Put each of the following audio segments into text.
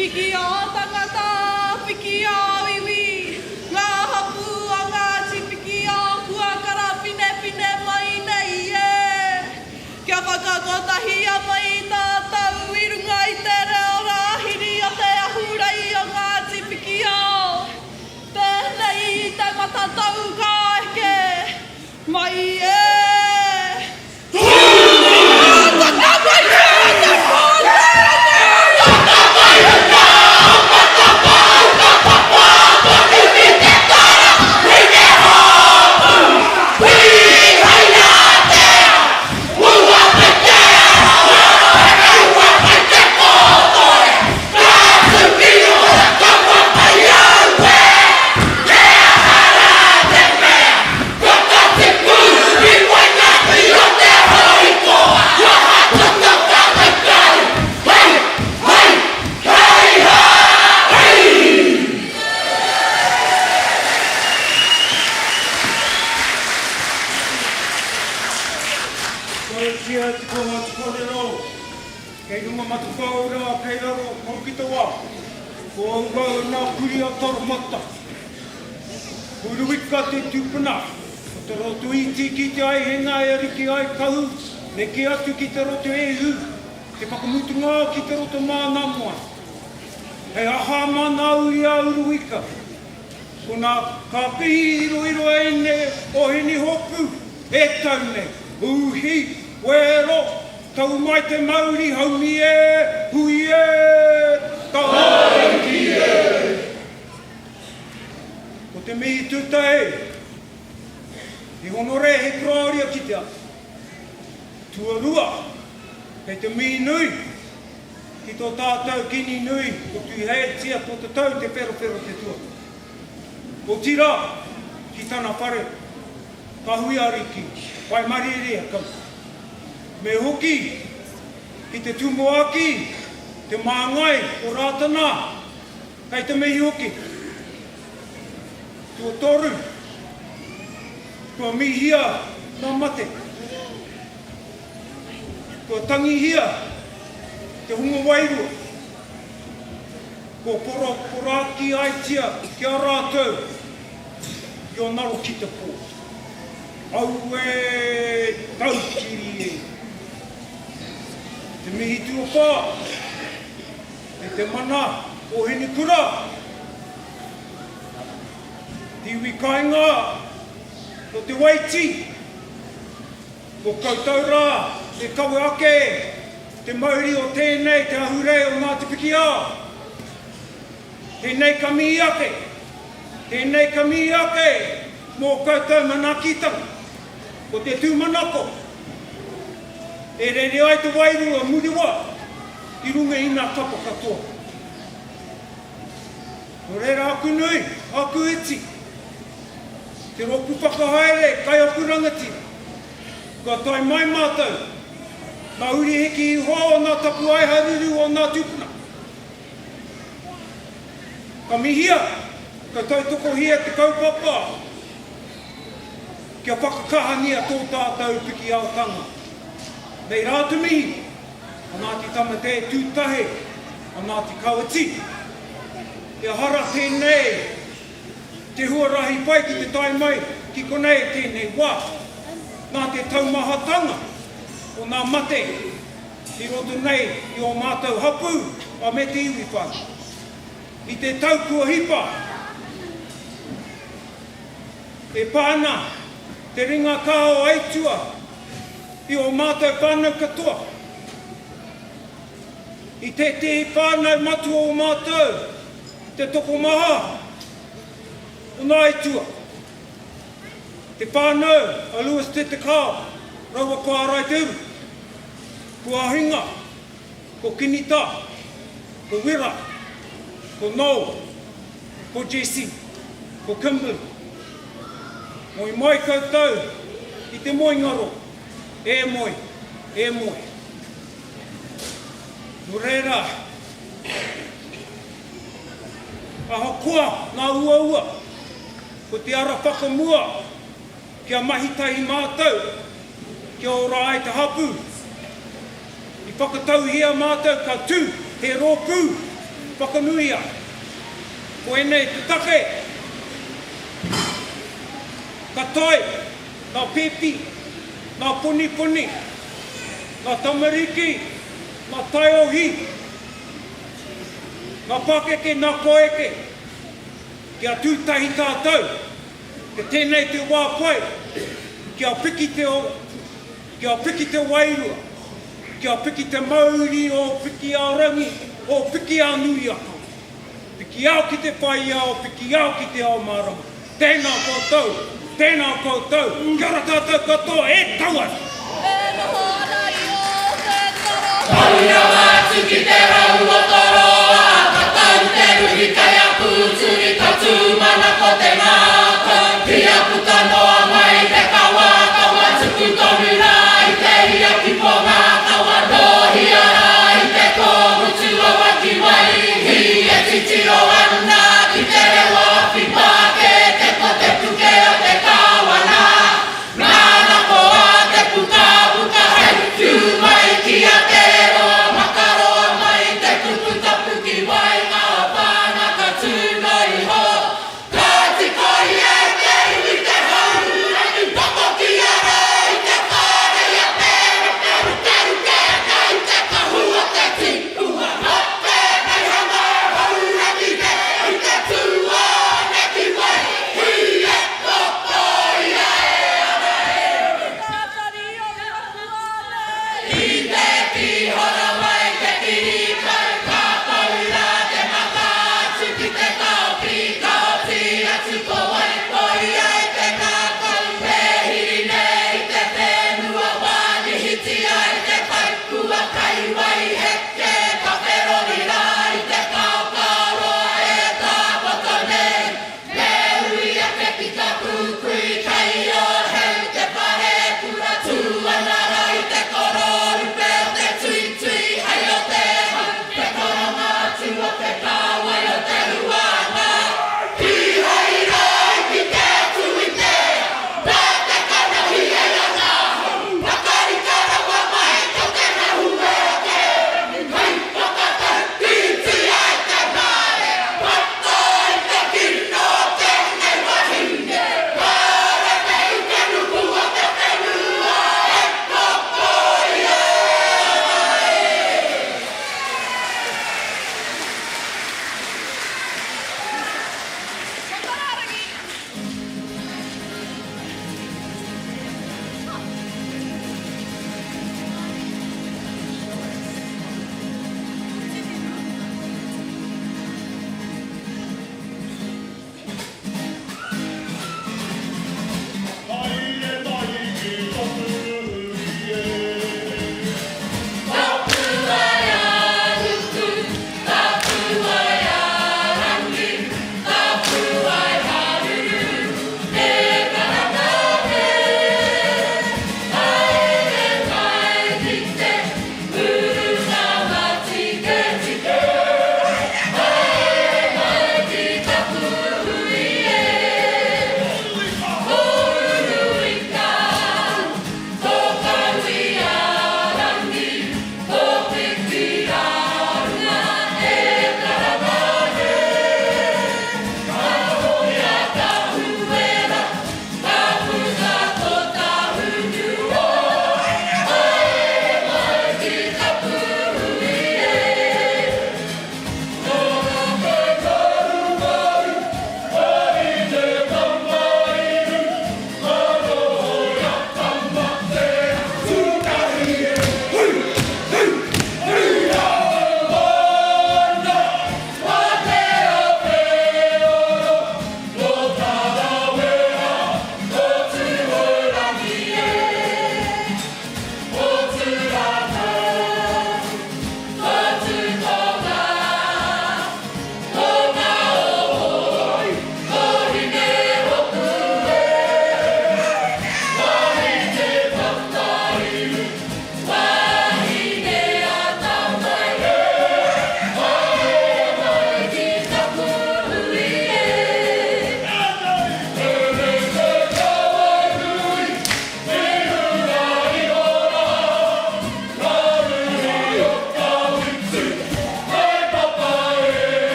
Piki ā tangata, piki ā iwi, ngā hapū o Ngāti Pikiao kua karapinepine mai nei e. Kia whakakotahia mai tātou i runga i te reo rāhiri o te ahurei o Ngāti Pikiao. Tēnei te matatau ka eke mai e. Tautia te kohatu korero, kei runga matawhau ra, kei raro, mau ki te wa. Ko au rau na kuri a Taromata. Uruika te tupuna, ko te roto iti ki te aihenga e ariki ai kahu, neke atu ki te roto ehu, te whakamutunga ki te roto mānamoa. Hei aha mana uri a Uruika? Ko nā kāpihi iroiro ēnei o Hinihopu e tau nei, uhi, wero, tau mai te mauri haumi e, hui e, tamariki e! Ko te mihi tutae, he honore, he kororia ki te ata. Tuarua, kei te mihi nui ki tō tātou kini nui ko Tuheitia Potatau Te Wherowhero Te Tuatahi. Otirā, ki tana whare, Kahui Ariki, Pai Marieria koutou. Me hoki ki te tumuaki, te māngai o Rātana, Kei te mihi hoki. Tuatoru, kua mihia ngā mate. Kua tangihia te hunga wairua. Kua poroporakiaitia ki a rātou kia ngaro ki te pō. Auē taukiri e! Te mihi tuawhā. E te mana o Hinekura, te iwi kainga o Te Waiti, ko koutou rā e kawe ake te mauri o tēnei te ahurei o Ngāti Pikiao. Tēnei ka mihi ake, tēnei ka mihi ake mō koutou manaakitanga. Ko te tūmanako e rere ai te wairua muriwa i runga i ngā kapa katoa. Nō reira aku nui, aku iti, te rōpū whakahaere kai aku rangatira, kua tae mai mātou, ngā uri hiki iho o ngā tapuae haruru o ngā tūpuna. Ka mihia, ka tautokohia te kaupapa kia whakakahangia tō tātou pikiaotanga. Nei rā te mihi. A Ngāti Tamatea-tūtahe, a Ngāti Kawiti. He hara tēnei te huarahi pai ki te tae mai ki konei tēnei wā. Nā te taumahatanga o ngā mate i roto nei i ō mātou hapū a me te iwi whānui. I te tau kua hipa, e pā ana te ringa kaha o Aitua I ō mātou whānau katoa. I tētehi whānau matua o mātou, te tokomaha o Ngāi Tua, te whānau a Lewis Te Tekao raua ko Āraiteuru, ko Ahinga, ko Kinita, ko Wera, ko Noel, ko Jesse, ko Kimberly. Moe mai koutou i te moengaro, e moe, e moe. Nō reira, ahakoa ngā uaua, ko te ara whakamua kia mahi tahi mātou kia ora ai te hapū. I whakatauhia mātou ka tū he rōpū. Whakanuia, koinei te take ka tae ngā pēpi, ngā poniponi, ngā tamariki, ngā taiohi, ngā pakeke, ngā koeke, kia tū tahi tātou, ke tēnei te wā pai, kia piki te, kia piki te wairua. Kia piki te mauri o Pikiaorangi, o Pikianuiaka. Pikiao ki te whai ao, pikiao ki te ao mārama. Tēnā koutou, tēnā koutou, kia ora tātou katoa, e tau ana! E noho ana i ō te toro. Hou rawa atu ki te rau o Toroa, ka tau te ruhi kei a Pūturi, ka tūmana ko te ngākau, kia puta noa mai te kawakawa, tuku tonu rā i te ia ki Pongākawa, nōhia rā i te kōhutu o Wakiwaihi, e titiro ana ki te rewa awhi pākeke ko te puke o te kāwana, nāna ko ā te pukapuka hei whiu mai ki a Te Roa Makara.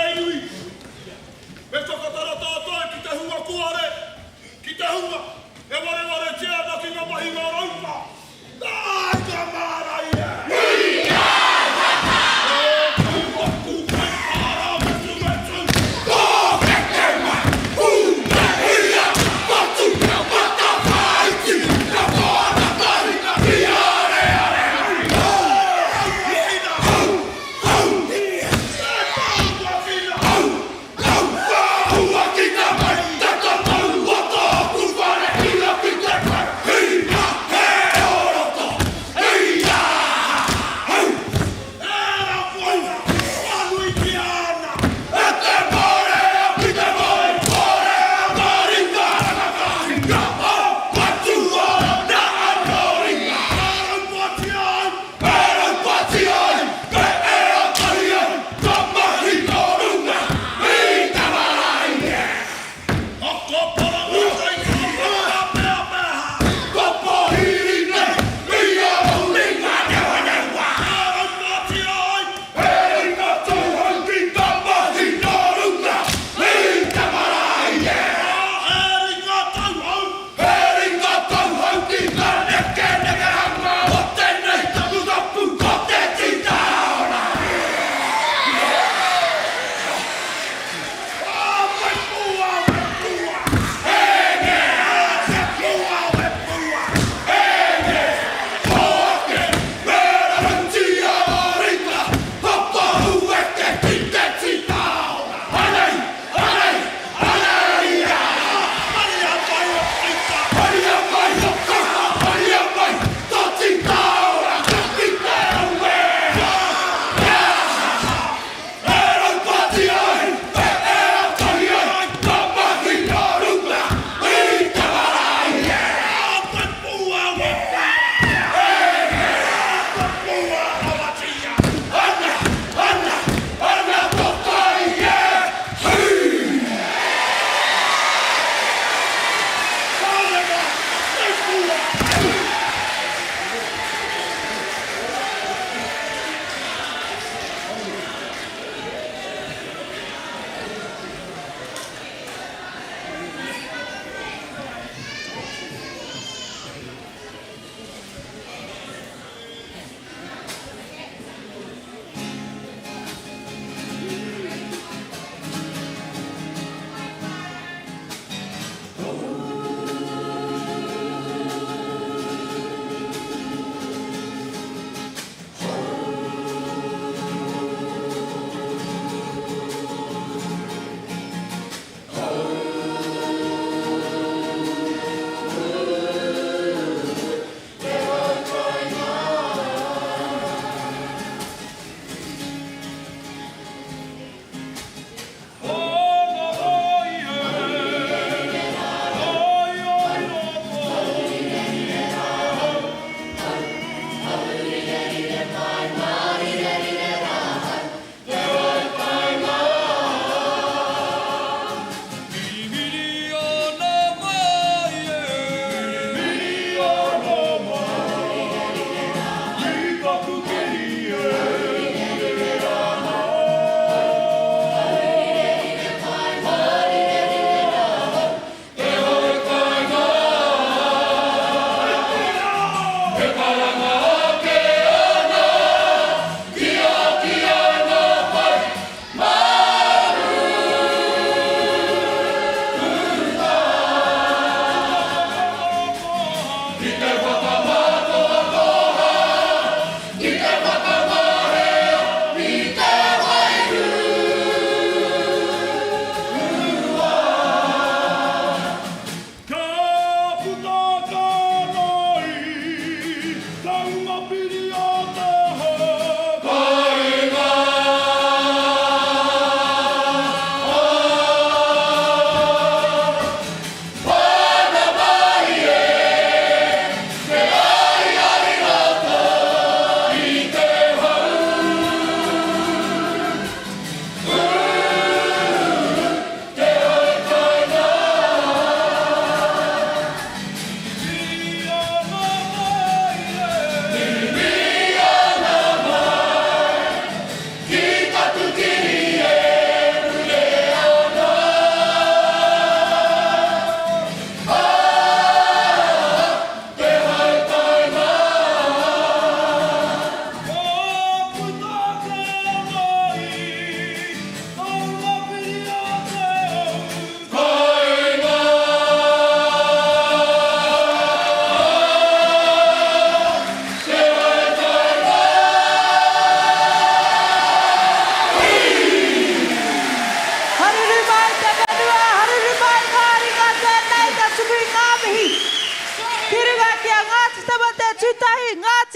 tēnei iwi. Me whakatara tātou ki te hunga kuare, ki te hunga e warewaretia ana ki ngā mahinga raupa. Nāi ka māra ia! E tū aku hei ara metumetu! Kōkeke mai! Hūmehia! Patu kia matawhāiti! Kia moana taringa! Pīareare ai! Hau! Hau! Hau! E tau Hau! Hau! Whāua ki te mai! Te tatau o tōku whare Ira ki te kai! Hī! Ha!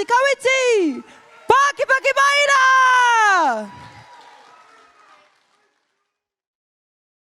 Ngāti Kawiti! Pākipaki mai rā!